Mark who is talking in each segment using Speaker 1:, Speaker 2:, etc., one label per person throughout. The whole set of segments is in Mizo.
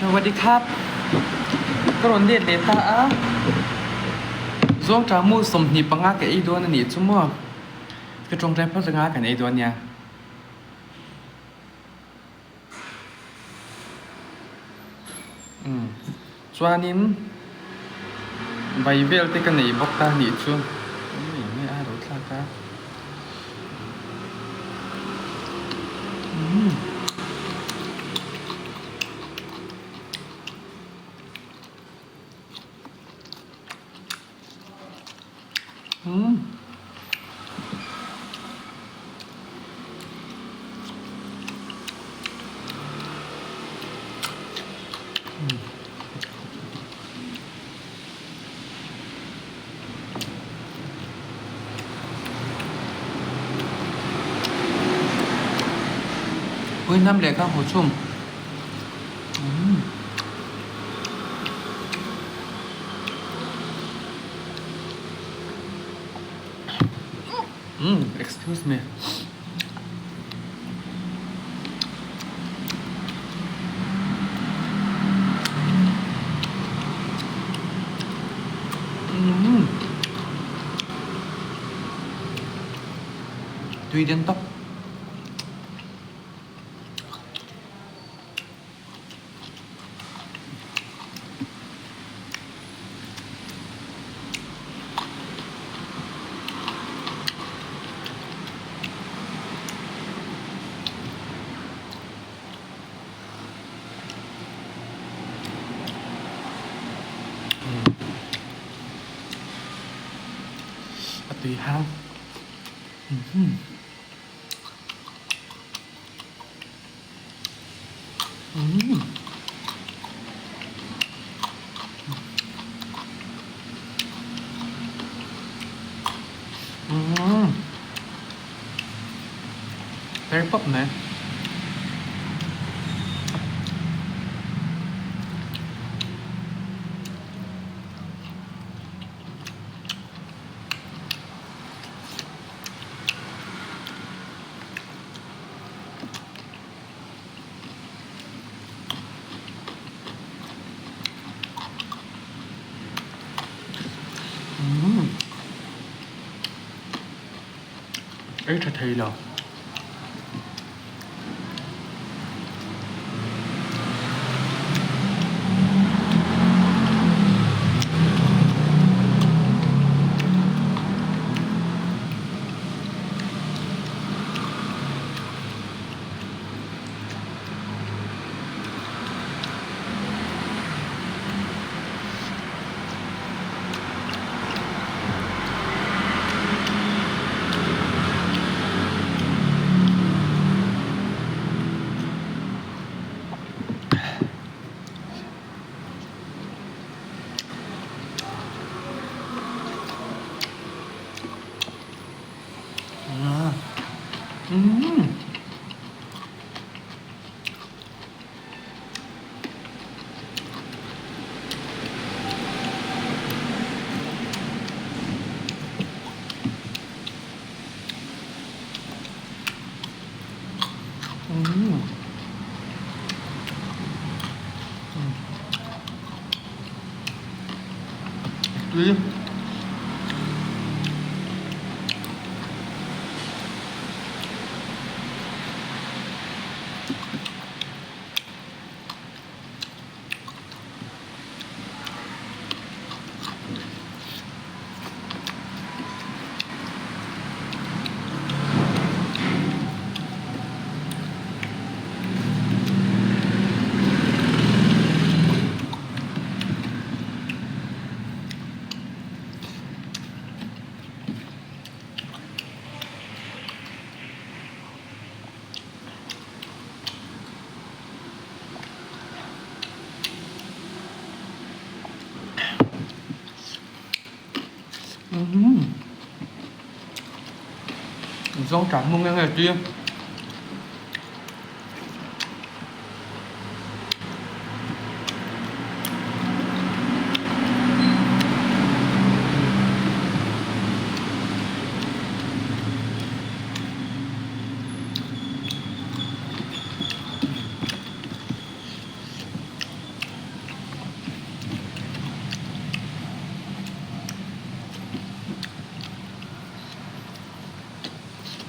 Speaker 1: Sawadee-khap ka rawn let leh ta a, Zawngṭah mu 25 ka ei dawn a nih chu maw? Ka ṭawngṭai phawt anga kan ei dawn nia. Umm chuanin vai vel te ka nei bawk ta a nih chu enge a lo thlak a umm. Umm. Pui hnam leh kha haw chhum. Umm. Umm excuse me. Umm tui den tawp. A tui hang. Umm. Umm. Very pop mai. Umm ei tha thei lo. Umm. Umm. Tui. Umm Zawngṭah hmung eng nge ti?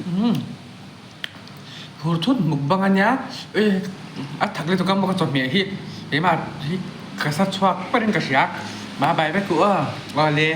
Speaker 1: Umm phur thut mukbang a nia ui a thak lutuk a maw ka chawhmeh hi keimah hi ka sa chhuak parin ka hria bye bye vek u aw awle.